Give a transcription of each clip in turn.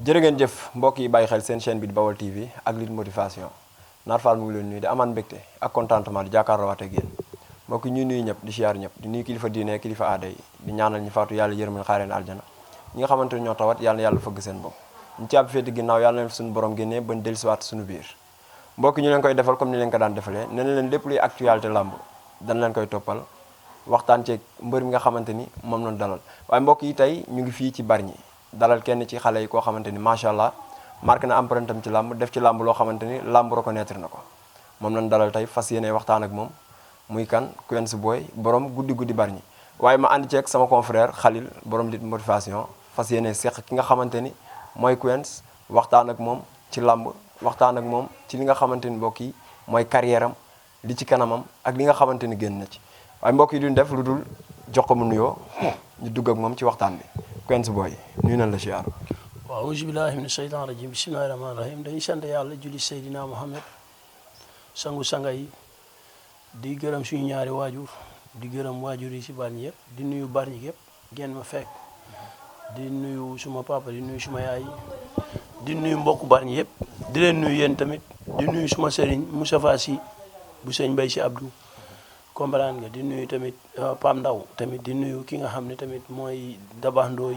jërë ngeen jëf mbokk yi bàyyi xel seen chaîne bi di Baol TV ak Lutte Motivation Naar Fall mu ngi leen nuyu di amaan mbégte ak contentement di jàkkaarloo waat ak yéen mbokk yi ñuy nuyu ñëpp di siyaar ñëpp di nuyu kilifa diine kilifa aada yi di ñaanal ñu faatu yàlla yërëm leen xaareen aljana ñi nga xamante ne ñoo tawat yàlla na yàlla fëgg seen bopp ñu caabi féete ginnaaw yàlla na suñu borom génnee bañ dellusiwaat suñu biir mbokk ñu leen koy defal comme ni leen ko daan defalee nee na leen lépp luy actualité làmb dañ leen koy toppal waxtaan ceeg mbër mi nga xamante ni moom lañ dalal waaye mbokk yi tey ñu ngi fii ci Bargny dalal kenn ci xale yi koo xamante ni macha allah marqué na empreinte am ci làmb def ci làmb loo xamante ni làmb reconnaître na ko moom lañ dalal tey fas yéene waxtaan ak moom muy kan Quench Boy borom guddi Bargny waaye ma ànd ceeg sama confrère Khalil borom Lutte Motivation fas yéene seq ki nga xamante ni mooy Quench waxtaan ak moom ci làmb waxtaan ak moom ci li nga xamante ni mbokk yi mooy carrière am li ci kanamam ak li nga xamante ni génn na ci waaye mbokk yi duñ def lu dul jox ko mu nuyoo ñu dugg ak moom ci waxtaan bi Quench Boy nuyu nañ la siyaar. waaw auzu billaahi mina sheytaani rajiim bismillaahi rahmaani rahiim dañuy sant yàlla julli Seydina Muhammad sangu sanga yi di gërëm suñu ñaari waajur di gërëm waajur yi si Bargny yëpp di nuyu Bargny yëpp ngeen ma fekk di nuyu suma papa di nuyu suma yaay di nuyu mbokku Bargny yëpp di leen nuyu yéen tamit di nuyu suma sëriñ Moustapha Sy bu sëñ Mbaye Sy Abdou comprendre nga di nuyu tamit Pam Ndaw tamit di nuyu ki nga xam ne tamit mooy Dabax Ndooy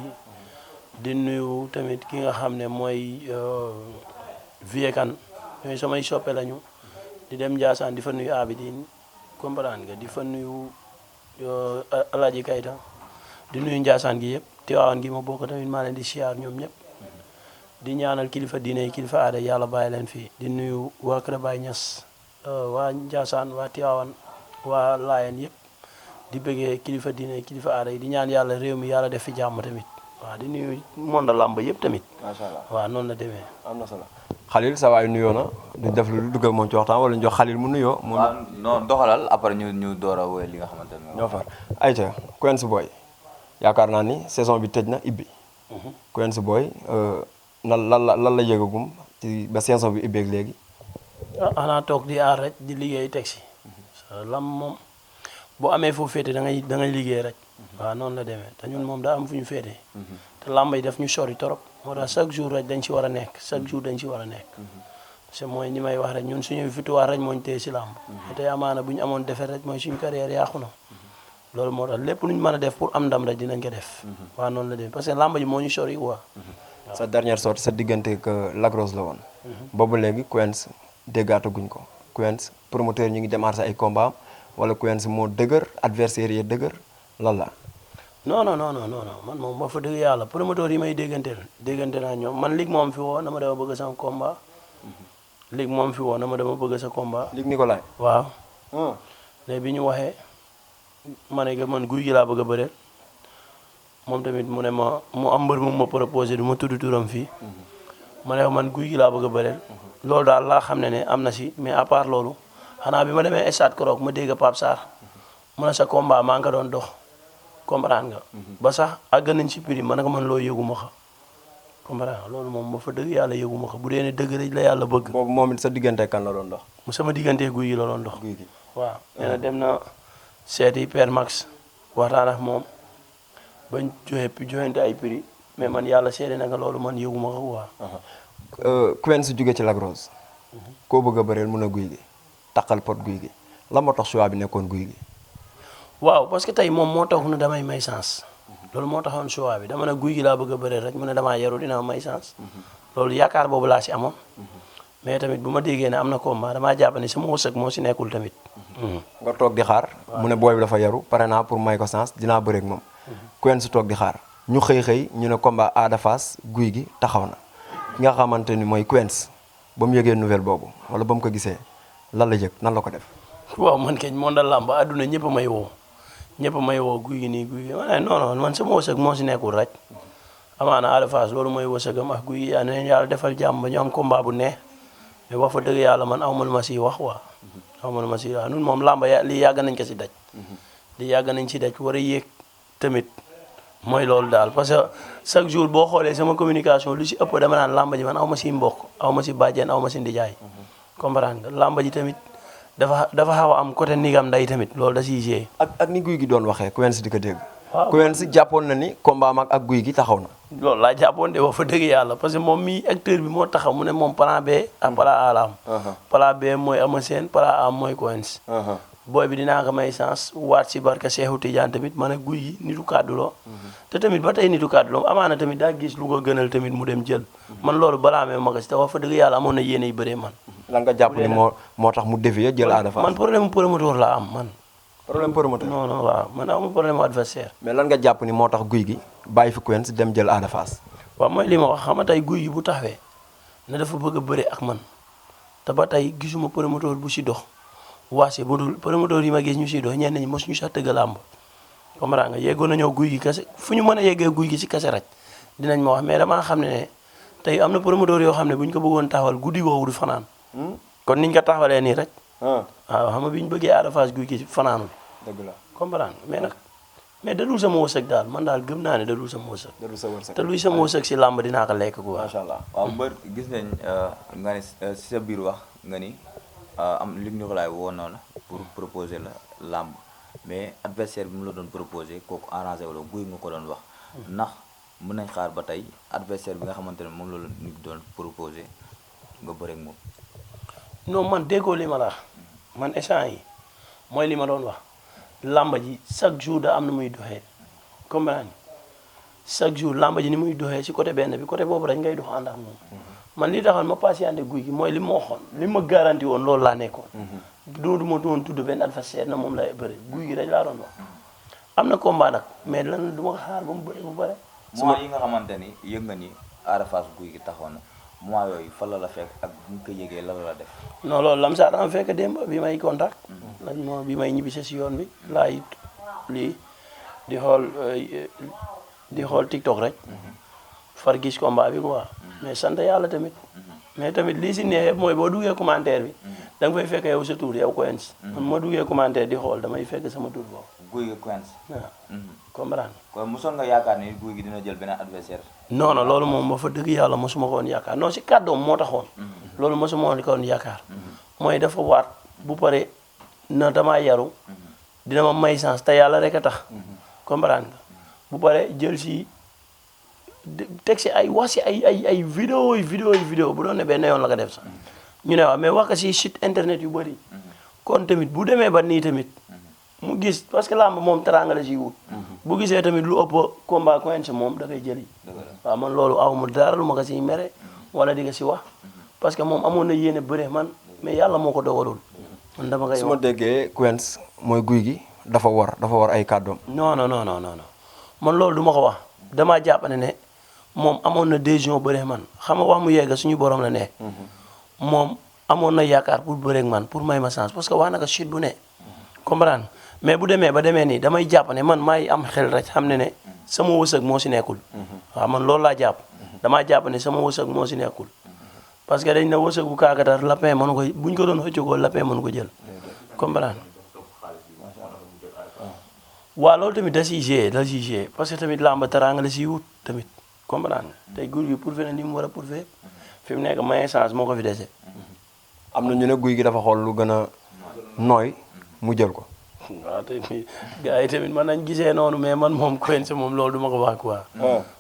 di nuyu tamit ki nga xam ne mooy Viekan ñooy samay soppe lañu di dem Ndiassane di fa nuyu Abidine comprendre nga di fa nuyu Alaaji Kayta di nuyu Ndiassane gi yëpp Tiwaawan gi ma bokk tamit maa leen di siyaar ñoom ñëpp di ñaanal kilifa diine yi kilifa aada yàlla bàyyi leen fii di nuyu waa Kër Baye Niass waa Ndiassane waa Tiwaawan waa Laayeen yëpp di bëggee kilifa diine kilifa aada yi di ñaan yàlla réew mi yàlla def fi jàmm tamit waaw di nuyu monde làmb yëpp tamit. macha allah waaw noonu la demee. am na solo Khalil sa waay nuyoo na du def lu dugg ak moom ci waxtaan wala ñu jox Khalil mu nuyoo. waaw non doxalal après ñu door a wéy li nga xamante ne ñoo far ayca Quench Boy yaakaar naa ni saison bi tëj na ibbi. Quench Boy lan la yëgagum ci ba saison bi ibbeeg léegi. ah xanaa toog di aar rek di liggéey teg si. lam moom boo amee foofu féete da ngay liggéey rek. waaw noonu la demee te ñun moom daa am fu ñu féete. te làmb yi daf ñu sori torop moo tax chaque jour rek dañ ci war a nekk chaque jour dañ ci war a nekk. parce que mooy ni may wax rek ñun suñu victoire rek moo ñu téye si làmb. te amaana bu ñu amoon defet rek mooy suñu carrière yàqu na. loolu moo tax lépp lu ñu mën a def pour am ndam rek dinañ ko def. waaw noonu la demee parce que làmb ji moo ñu sori quoi. sa dernière sortie sa diggante que Lac Rose la woon. boobu léegi Quench déggaataguñ ko Quench promoteur ñu ngi démarrer ay combat wala Quench moo dëgër adversaire yi dëgër lan la. non man moom ba fa dëgg yàlla promoteur yi may déggante naa ñoom man lig moom fi woo na ma dama bëgg sa combat. lig moom fi woo na ma dama bëgg sa combat. lig Nicolas. waaw. léegi bi ñu waxee ma ne que man guy gi laa bëgg a bëreel moom tamit mu ne ma mu am mbër mu ma proposé du ma tudd turam fii. ma ne man guy gi laa bëgg a bëreel. loolu daal laa xam ne am na si mais à part loolu xanaa bi ma demee stade Korok ma dégg Pape Sarr mu ne sa combat maa ngi ko doon dox comprendre nga. ba sax àgg nañ si prix ma ne ko man loo yëgu ma ko comprendre nga loolu moom ba fa dëgg yàlla yëgu ma ko bu dee ne dëgg rek la yàlla bëgg. boobu moom it sa diggante kan la doon dox. mu sama diggante guy gi la doon dox. guy gi waaw nee na dem na seeti Père Max waxtaan ak moom bañ joxente ay prix mais man yàlla seede na nga loolu man yëgu ma ko waaw. Quench jóge ci Lac Rose koo bëgg a bëreel mun a guy gi taqal pot guy gi la moo tax choix bi nekkoon guy gi. waaw parce que tey moom moo tax na damay may chance loolu moo taxoon choix bi dama ne guy gi laa bëgg a bëreel rek mu ne damaa yaru dinaa may chance loolu yaakaar boobu laa si amoon mais tamit bu ma déggee ne am na combat damaa jàpp ne sama wërsëg moo si nekkul tamit. nga toog di xaar mu ne booy bi dafa yaru pare naa pour may ko chance dinaa bëreeg moom. Quench toog di xaar ñu xëy ñu ne combat Ada Fass guy gi taxaw na. ki nga xamante ni mooy Quench ba mu yëgee nouvelle boobu wala ba mu ko gisee lan la yëg nan la ko def. waaw man kañ moo da làmb àdduna ñëpp may woo guy gi nii guy gi ma ne non man sama wërsëg moo si nekkul rek amaana Ada Fass loolu mooy wërsëgam ak guy gi yaa ne yàlla defal jàmm ba ñu am combat bu neex mais wax fa dëgg yàlla man aw ma lu ma siy wax waa aw ma lu ma siy wax ñun moom làmb lii yàgg nañ ko si daj lii yàgg nañ si daj war a yéeg tamit mooy loolu daal parce que chaque jour boo xoolee sama communication lu si ëpp dama naan làmba ji man aw ma si mbokk aw ma si bàjjen aw ma si ndijaay comprendre nga làmba ji tamit dafa xaw a am côté nigam nday tamit loolu da siy gée ak ni guy gi doon waxee Quench di ko dégg waaw Quench jàppoon na ni combat am ak guy gi taxaw na. loolu laa jàppoon de wax fa dëgg yàlla parce que moom mii acteur bi moo taxaw mu ne moom plan B ak plan A la am. plan B mooy Eumeu Sène plan A mooy Quench. booy bi dinaa ko may chance waat si barka Seexu Tijaan tamit ma ne guy gi nitu kàddu loo te tamit ba tey nitu kàddu loo amaana tamit daa gis lu ko gënal tamit mu dem jël. man loolu balaa mee ma ko si te wax fa dëgg yàlla amoon na yéene yu bëree man. lan nga jàpp ni moo tax mu dévier jël Ada Fass. man problème mu promoteur laa am man. problème promoteur. non non waaw man amu problème mu adversaire. mais lan nga jàpp ni moo tax guy gi bàyyi fi Quench dem jël Ada Fass. waaw mooy li ma wax xam nga tey guy gi bu taxawee ne dafa bëgg a bëre ak man te ba tey gisuma promoteur bu si dox waase bu dul promoteur yi ma gis ñu si dox ñenn ñi mosuñu sax tëgg làmb comprends nga yeggoon nañoo guy gi kese fu ñu mën a yeggee guy gi si kese rek dinañ ma wax mais damaa xam ne tey am na promoteur yoo xam ne bu ñu ko bëggoon taxawal guddi googu du fanaan kon niñ ko taxawalee nii rek waaw xam nga bi ñu bëggee Ada Fass guy gi fanaanul dëgg la comprends mais nag mais dadul sama wërsëg daal man daal gëm naa ne dadul sama wërsëg. dadul sa wërsëg te luy sama wërsëg si làmb dinaa ko lekk quoi. macha allah. waaw mbër gis nañ nga ne si sa biir wax nga ni am Luc Nicolaï woon na la pour proposer la làmb mais adversaire bi mu la doon proposer kooku arrangé wala guy nga ko doon wax ndax mën nañ xaar ba tey adversaire bi nga xamante ne moom la nit doon proposer nga bëre ak moom. non man déggoo li ma la wax man échange yi mooy li ma doon wax làmba ji chaque jour da am na muy doxee comprendre chaque jour làmba ji ni muy doxee si côté benn bi côté boobu rek ngay dox ànd ak moom man li taxoon ma patienté guy gi mooy li ma waxoon li ma garanti woon loolu laa nekkoon du ma doon tudd benn adversaire na moom lay bëri guy gi rek laa doon wax am na combat nag mais lan du ma ko xaar ba mu bëri bu bëre moment yi nga xamante ni yëg nga ni Ada Fass guy gi taxaw na moment yooyu fan la fekk ak bu ñu ko yëgee lan la def. non loolu lam saa dama fekk démb bi may contact lañ moo bi may ñibbise si yoon bi laay lii di xool TikTok rek far gis combat bi quoi mais sant yàlla tamit mais tamit lii si neex mooy boo duggee commentaire bi da nga fay fekk yow sa tur yow Quench man ma duggee commentaire di xool damay fekk sama tur boobu guy gi Quench. waaw comprendre kon mosoon nga yaakaar ni guy gi dina jël beneen adversaire. non non loolu moom ba fa dëgg yàlla mosuma ko woon yaakaar non si kàddoom moo taxoon loolu mosuma woon ko woon yaakaar mooy dafa waat bu pare na damaa yaru dina ma may chance te yàlla rek a tax comprendre nga bu pare jël si teg si ay wax si ay vidéo bu doon ne benn yoon la ko def sax ñu ne waaw mais wax ko si site internet yu bëri kon tamit bu demee ba nii tamit mu gis parce que làmb moom teraanga la siy wut bu gisee tamit lu ëpp combat Quench moom da koy jëli waaw man loolu aw ma dara lu ma ko siy mere wala di ko si wax parce que moom amoon na yéene bëre man mais yàlla moo ko dogalul man dama koy su ma déggee Quench mooy guy gi dafa war ay kàddoom. non man loolu du ma ko wax damaa jàpp ne moom amoon na décision bëre man xam nga wax mu yegg suñu borom la ne moom amoon na yaakaar pour bëre ak man pour may ma chance parce que wax na ko chute bu ne comprendre mais bu demee ba demee nii damay jàpp ne man maay am xel rek xam ne sama wërsëg moo si nekkul waaw man loolu laa jàpp damaa jàpp ne sama wërsëg moo si nekkul parce que dañ ne wërsëg bu kaakatar lapin mënu ko buñ ko doon xëccoo lapin mënu ko jël comprendre waaw loolu tamit da siy gée parce que tamit làmb teraanga la siy wut tamit comprendre tey guy gi pour fene ni mu war a pour fe fi mu nekk may chance moo ko fi dese am na ñu ne guy gi dafa xool lu gën a nooy mu jël ko. waaw tamit gars yi tamit man nañ gisee noonu mais man moom Quench moom loolu du ma ko wax quoi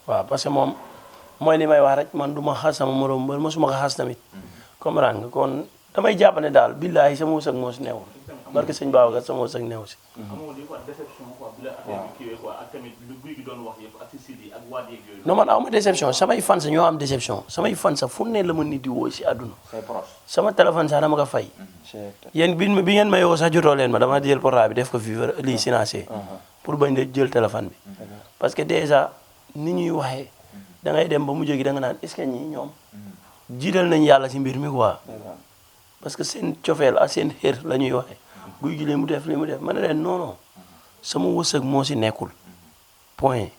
waaw parce que moom mooy li may wax rek man du ma xas sama morom mbër ma su ma ko xas tamit comprendre nga kon damay jàpp ne daal billaahi sama wërsëg moo si neewul barke sëñ Babacar sama wërsëg neew si non man aw ma déception samay fans ñoo am déception samay fans fu ne la ma nit di woo si àdduna sama téléphone sax dama ko fay yéen bi ngeen may woo sax jotoo leen ma dama jël portable bi def ko fi lii silencieux pour bañ de jël téléphone bi parce que déjà ni ñuy waxee da ngay dem ba mu jógi da nga naan est-ce que ñii ñoom jiital nañ yàlla si mbir mi quoi parce que seen cofeel ak seen xër la ñuy waxee guy gi li mu def ma ne leen non sama wërsëg moo si nekkul point.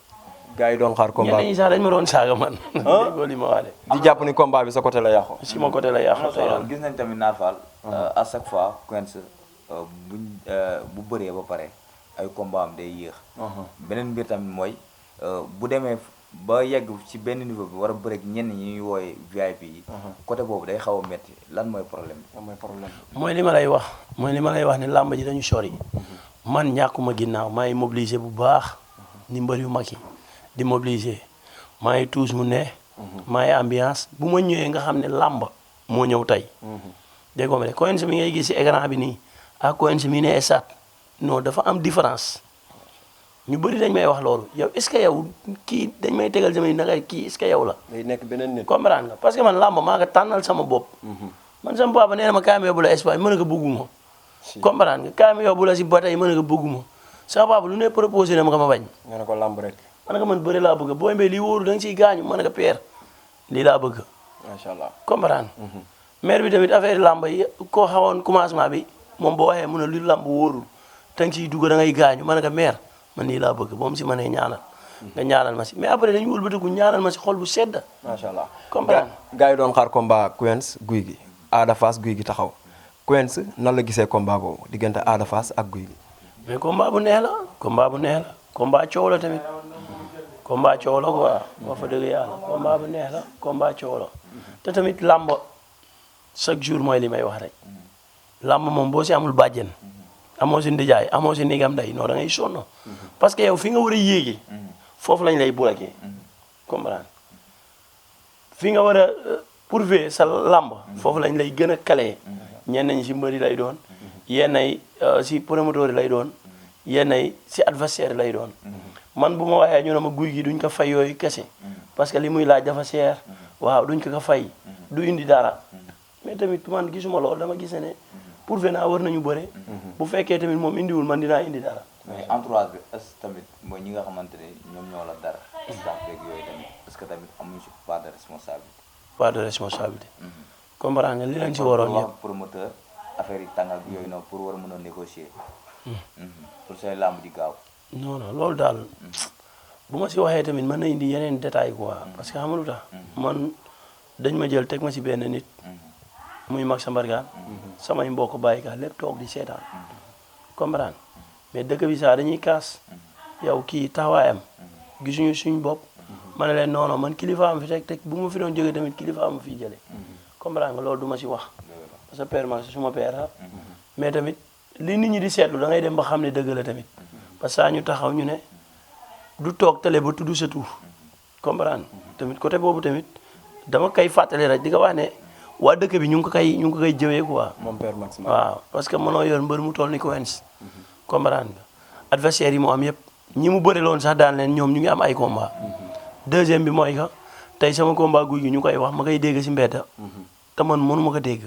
gars yi doon xaar combat ñenn ñi sax dañ ma doon saaga man. déggoo li ma wax de. di jàpp ni combat bi sa côté la yàqu. si ma côté la yàqu te yàlla. gis nañ tamit Naar Fall à chaque fois Quench bu bëree ba pare ay combat am day yéex. beneen mbir tamit mooy bu demee ba yegg ci benn niveau bi war a bëreeg ñenn ñi ñuy wooye VIP yi. côté boobu day xaw a métti lan mooy problème bi. mooy li ma lay wax ne làmb ji dañu sori. man ñàkkuma ginnaaw maay mobilisé bu baax ni mbër yu mag yi di mobiliser maa ngi tuus mu ne maa ngi ambiance bu ma ñëwee nga xam ne làmb moo ñëw tey dégg nga de Quench mi ngay gis si écran bi nii ak Quench mi ne esat non dafa am différence ñu bëri dañ may wax loolu yow est ce que yow kii dañ may tegal sama naka kii est ce que yow la day nekk beneen nit. comprendre nga parce que man làmb maa nga tànnal sama bopp man sama papa nee na ma kaay ma yóbbu la Espagne mën na ko bëgguma comprendre nga kaay ma yóbbu la si bataille mën na ko bëgguma sama papa lu ne proposé na ma ko ma bañ nga ne ko lamb rek. ma ne ko man bëri laa bëgg booy mbay lii wóoru da nga siy gaañu ma ne ko père lii laa bëgg macha allah. comprendre maire bi tamit affaire làmb yi koo xawoon commencement bi moom boo waxee mu ne lu làmb wóorul te nga siy dugg da ngay gaañu ma ne ko maire man lii laa bëgg moom si ma nee ñaanal nga ñaanal ma si mais après dañu wëlbatiku ñaanal ma si xol bu sedd macha allah. comprendre gars yi doon xaar combat Quench Gouye Gui Ada Fass Gouye Gui taxaw Quench nan la gisee combat boobu diggante Ada Fass ak Gouye Gui. mais combat bu neex la combat bu neex la combat coow la tamit combat coow la quoi wax fa dëgg yàlla combat bu neex la combat coow la te tamit làmb chaque jour mooy li may wax rek làmb moom boo si amul bàjjen amoo si ndijaay amoo si nigam day non da ngay sonn parce que yow fi nga war a yéegi foofu lañ lay bloqué comprendre fi nga war a prouver sa làmb foofu lañ lay gën a calee ñenn ñi si mbëri lay doon yenn ay si promoteur yi lay doon yenn ay si adversaire lay doon man bu ma waxee ñu ne ma Gouye Gui duñ ko fay yooyu kese parce que li muy laaj dafa seer waaw duñ ko fay du indi dara mais tamit man gisuma loolu dama gis ne prouver naa war nañu bëre bu fekkee tamit moom indiwul man dinaa indi dara mais entourage bi est-ce que tamit mooy ñi nga xamante ne ñoom ñoo la dara staff beeg yooyu tamit parce que tamit amuñu si part de responsabilité. part de responsabilité comprendre nga li lañ si waroon wax yëpp promoteur affaire yi tàng ak yooyu noonu pour war a mën a négocier pour say làmb di gaaw. non non loolu daal bu ma si waxee tamit mën na indi yeneen détail quoi parce que xam nga lu tax man dañ ma jël teg ma si benn nit muy mag sa mbargaan samay mbokk bàyyi ka lépp toog di seetaan comprendre mais dëkk bi sax dañuy kaas yow kii taxawaayam gisuñu suñ bopp ma ne leen non non man kilifa am fi teg bu ma fi doon jógee tamit kilifa am fi jëlee comprendre nga loolu du ma si wax parce que père mag suma père la mais tamit li nit ñi di seetlu da ngay dem ba xam ne dëgg la tamit parce que ñu taxaw ñu ne du toog télé ba tudd sa tur comprendre tamit côté boobu tamit dama koy fàttali rek di ko wax ne waa dëkk bi ñu ngi ko koy jëwee quoi. moom père Max. waaw parce que mënoo yor mbër mu toll ni Quench comprendre nga adversaire yi mu am yëpp ñi mu bëri loon sax daan leen ñoom ñu ngi am ay combat deuxième bi mooy que tey sama combat Gouye Gui ñu koy wax ma koy dégg si mbedd te man mënu ma ko dégg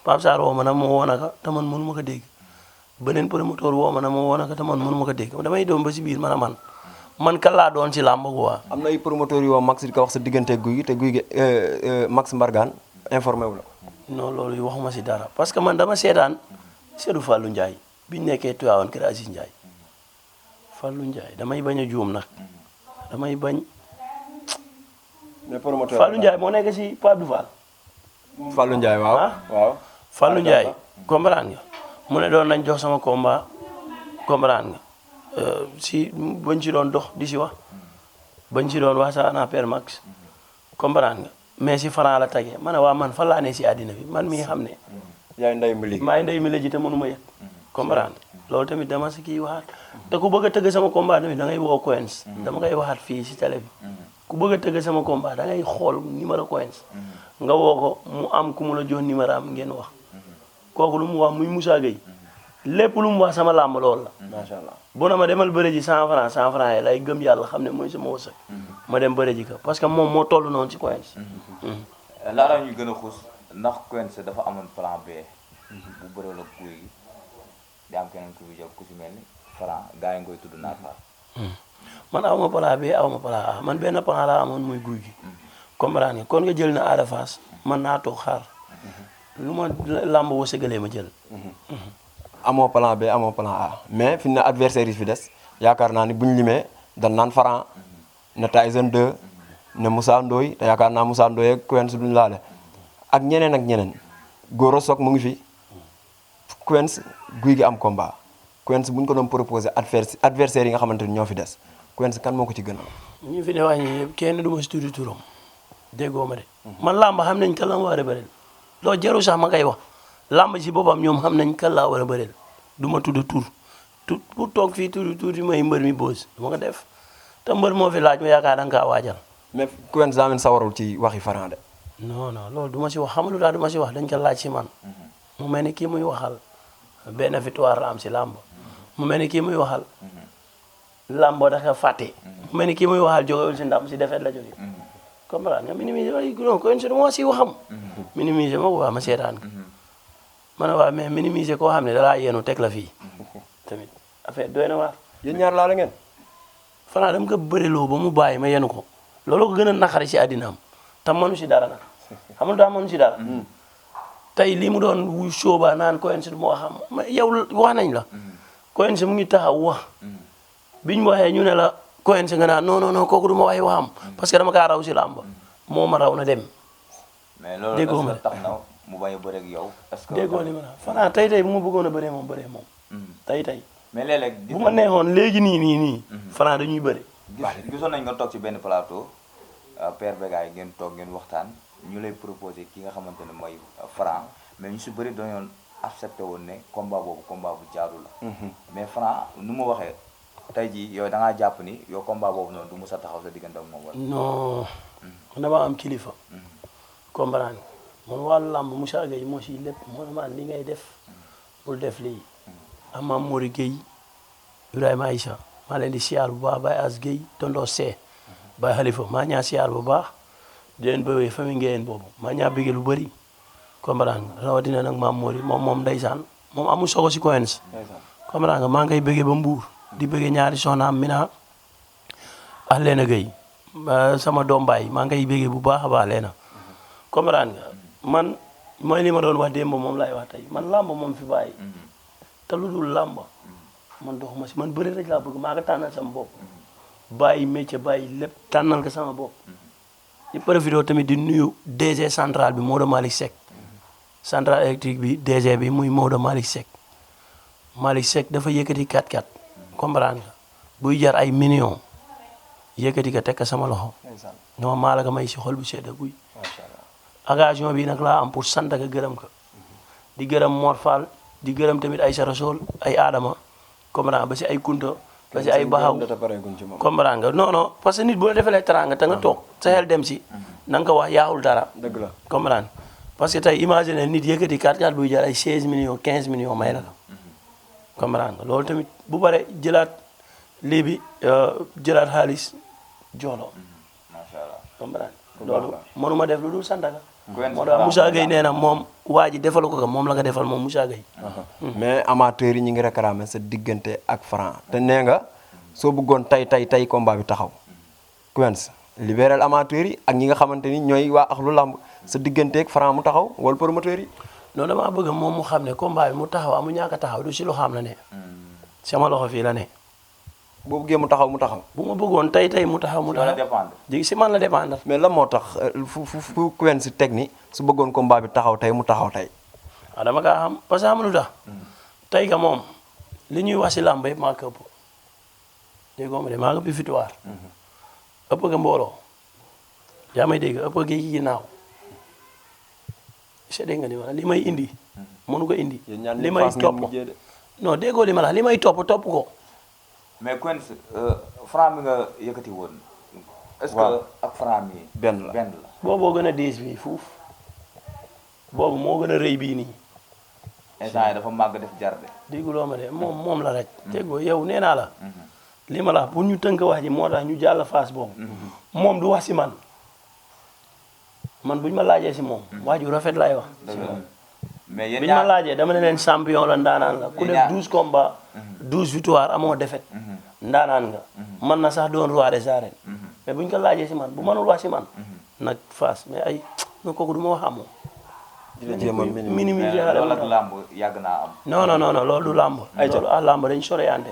Pape Sarr woo ma nag ma woo na ko te man mënu ma ko dégg beneen promoteur woo ma nag ma woo na ko te man mënu ma ko dégg damay doon ba si biir man kan laa doon si làmb quoi. am na ay promoteurs yoo Max di ko wax sa diggante Gouye Gui te Gouye Gui Max Mbargane informé wu la. non loolu waxuma si dara parce que man dama seetaan Seydou Fallou Ndiaye biñu nekkee Tivaouane kër Aziz Ndiaye Fallou Ndiaye damay bañ a juum nag damay bañ. mais promoteur Fallou Ndiaye moo nekk si Pape Fall. Fallou Ndiaye waaw. waaw Fallou Ndiaye comprendre nga mu ne doon nañ jox sama combat comprendre nga si bañ ci doon dox di si wax bañ ci doon wax sa ana père Max comprendre nga mais si Franc la tagee ma ne waa man fan laa ne si àddina bi man mi nga xam ne. yaay ndey mi léegi maay ndey mi léegi te mënuma yëg comprendre loolu tamit dama si kii waxaat te ku bëgg a tëgg sama combat tamit da ngay woo Quench dama koy waxaat fii si télé bi ku bëgg a tëgg sama combat da ngay xool numéro Quench nga woo ko mu am ku mu la jox numéro am ngeen wax kooku lu mu wax muy Moussa Gueye lépp lu mu wax sama làmb loolu la. macha allah bu na ma demal bëre ji 100 francs 100 francs yi lay gëm yàlla xam ne mooy sama wërsëg ma dem bëre ji ko parce que moom moo toll noonu ci Quench. laata ñu gën a xuus ndax Quench dafa amoon plan B bu bëre la Gouye Gui di am keneen ku fi jóg ku si mel ni Franc gars yi nga koy tudd Naar Fall. man aw ma plan B aw ma plan A man benn plan laa amoon muy Gouye Gui comprendre nga kon nga jël na Ada Fass man naa toog xaar lu ma làmb wërsëgalee ma jël. amoo plan B amoo plan A mais fi ne adversaire yi fi des yaakaar naa ni buñ limee dan naan Franc ne Tyson 2 ne Moussa Ndoye te yaakaar naa Moussa Ndoye ak Quench duñ laale ak ñeneen Goro Sock mu ngi fi Quench Gouye Gui am combat Quench buñ ko doon proposé adversaire yi nga xamante ni ñoo fi des Quench kan moo ko ci gënal. ñu fi ne wax ñi yëpp kenn du ma si tuddi turam déggoo ma de man làmb xam nañ kan la ma war a bëreel loolu jarul sax ma koy wax làmb si boppam ñoom xam nañ kan laa war a bëreel du ma tudd tur pour toog fii tuuti may mbër mi boos du ma ko def te mbër moo fi laaj ma yaakaar da nga kaa waajal. mais Quench daa mel sawarul ci waxi Franc de. non non loolu du ma si wax xam nga lu tax du ma si wax dañ ko laaj si man. mu mel ni kii muy waxal benn victoire la am si làmb. mu mel ni kii muy waxal. làmb dafa fàtte. mu mel ni kii muy waxal jógewul si ndam si defet la jóge. comprendre nga minimiser waaye non Quench du ma si waxam. minimiser ma ko waa ma seetaan ko. ma ne waa mais minimiser koo xam ne dalaa yéenu teg la fii. tamit affaire doy na waar. yéen ñaar laa la ngeen. Franc dama ko bëriloo ba mu bàyyi ma yenu ko loolu ko gën a naqari si àddinaam te mënu si dara nag xam nga daa mënu si dara. tey li mu doon wuy sóoba naan Quench du ma waxam yow wax nañ la. Quench mu ngi taxaw wax. biñ waxee ñu ne la Quench nga naan non non non kooku du ma waxee waxam. parce que dama kaa raw si làmb moo ma raw na dem. mais loolu déggoo ma est-ce que tax na mu bañ a bëre ak yow. est-ce que déggoo li ma la Franc tey bu ma bëggoon a bëree moom. tey. mais léeg-léeg bu ma neexoon léegi nii. Franc dañuy bëri. gisoon nañ nga toog ci benn plateau Père Bégaay ngeen toog ngeen waxtaan ñu lay proposé ki nga xamante ne mooy Franc mais ñu si bëri dañoo accepté woon ne combat boobu combat bu jaadu la. mais Franc nu ma waxee tey jii yow da ngaa jàpp ni yow combat boobu noonu du mës a taxaw sa diggante ak moom wala. non man dama am kilifa. comprendre man wàllu làmb Moussa Gueye moo si lépp moo dama li ngay def bul def lii. Amam Mori Gueye Ibrahima Aïcha maa leen di siyaar bu baax Baye As Gueye Tondo See Baye Khalifa maa ñaa siyaar bu baax di leen bëggee famille ngeen boobu maa ñaa bëggee lu bëri comprendre nga rawatina nag maam Mori moom ndeysaan moom amul sogo si Quench comprendre nga maa ngay bëggee ba Mbuur di bëggee ñaari soxnaam Mina ak Leena Gueye sama doom baay maa ngay bëggee bu baax a baax Leena comprendre nga man mooy li ma doon wax démb moom laay wax tey man làmb moom fi bàyyi te lu dul làmb man doxuma si man bëri rek laa bëgg maa ko tànnal sama bopp bàyyi métier bàyyi lépp tànnal ko sama bopp di profité tamit di nuyu DG central bi Maodo Malick Seck central électrique bi DG bi muy Maodo Malick Seck dafa yëkkati 4x4 comprendre nga buy jar ay millions yëkkati ko teg ko sama loxo non maa la ko may si xol bu sedd guy occasion bi nag laa am pour sant ka gërëm ko di gërëm Mor Fall di gërëm tamit ay Sarasol ay Adama comprendre ba si ay Kunta ba si ay Baxaw comprendre nga non parce que nit bu la defalee teranga te nga toog sa xel dem si na nga ko wax yaaxul dara dëgg la comprendre parce que tey imagine nit yëkkati 4x4 buy jar ay 16 millions 15 millions may la ko comprendre nga loolu tamit bu bare jëlaat lii bi jëlaat xaalis joxlo macha allah comprendre loolu mënuma def lu dul sant ka moo tax Moussa Gueye nee na moom waa ji defalu ko moom la nga defal moom Moussa Gueye mais amateurs yi ñu ngi réclamé sa diggante ak Franc te nee nga soo bëggoon tey combat bi taxaw Quench libéral amateurs yi ak ñi nga xamante ni ñooy waa ak lu lamb sa diggante ak Franc mu taxaw wala promoteurs yi. non damaa bëgg moom mu xam ne combat bi mu taxaw amu ñàkk a taxaw du si loxo am la ne sama loxo fii la ne boo bëggee mu taxaw bu ma bëggoon tey mu taxaw jigi si man la dépendre mais lan moo tax fu Quench si teg ni su bëggoon combat bi taxaw tey mu taxaw tey. waaw dama kaa xam parce que xam lu tax tey ka moom li ñuy wax si làmb yëpp maa ko ëpp dégg nga maa ko ëpp victoire ëpp nga mbooloo yaa may dégg ëpp gi ci ginnaaw c'est dégg nga ni ma li may indi mënu ko indi li may topp non déggoo li ma la li may topp ko mais Quench Franc mi nga yëkkati woon est-ce que ak Franc mi benn la booboo gën a diis bii fuuf boobu moo gën a rëy bii nii instant yi dafa màgg def jarde dégguloo ma de moom la rek déggoo yow nee naa la li ma la pour ñu tënk wax ji moo tax ñu jàll phase boobu moom du wax si man buñ ma laajee si moom wax ju rafet laay wax mais yéen biñ ma laajee dama ne leen champion la ndaanaan la ku def 12 combats 12 victoire amoo défaite ndaanaan nga mën na sax doon roi des arènes mais buñ ko laajee si man bu mënul wax si man nag face mais ay no kooku du ma wax amoo minimiser loolu ak làmb yàgg naa am non loolu du làmb loolu làmb dañ sore yante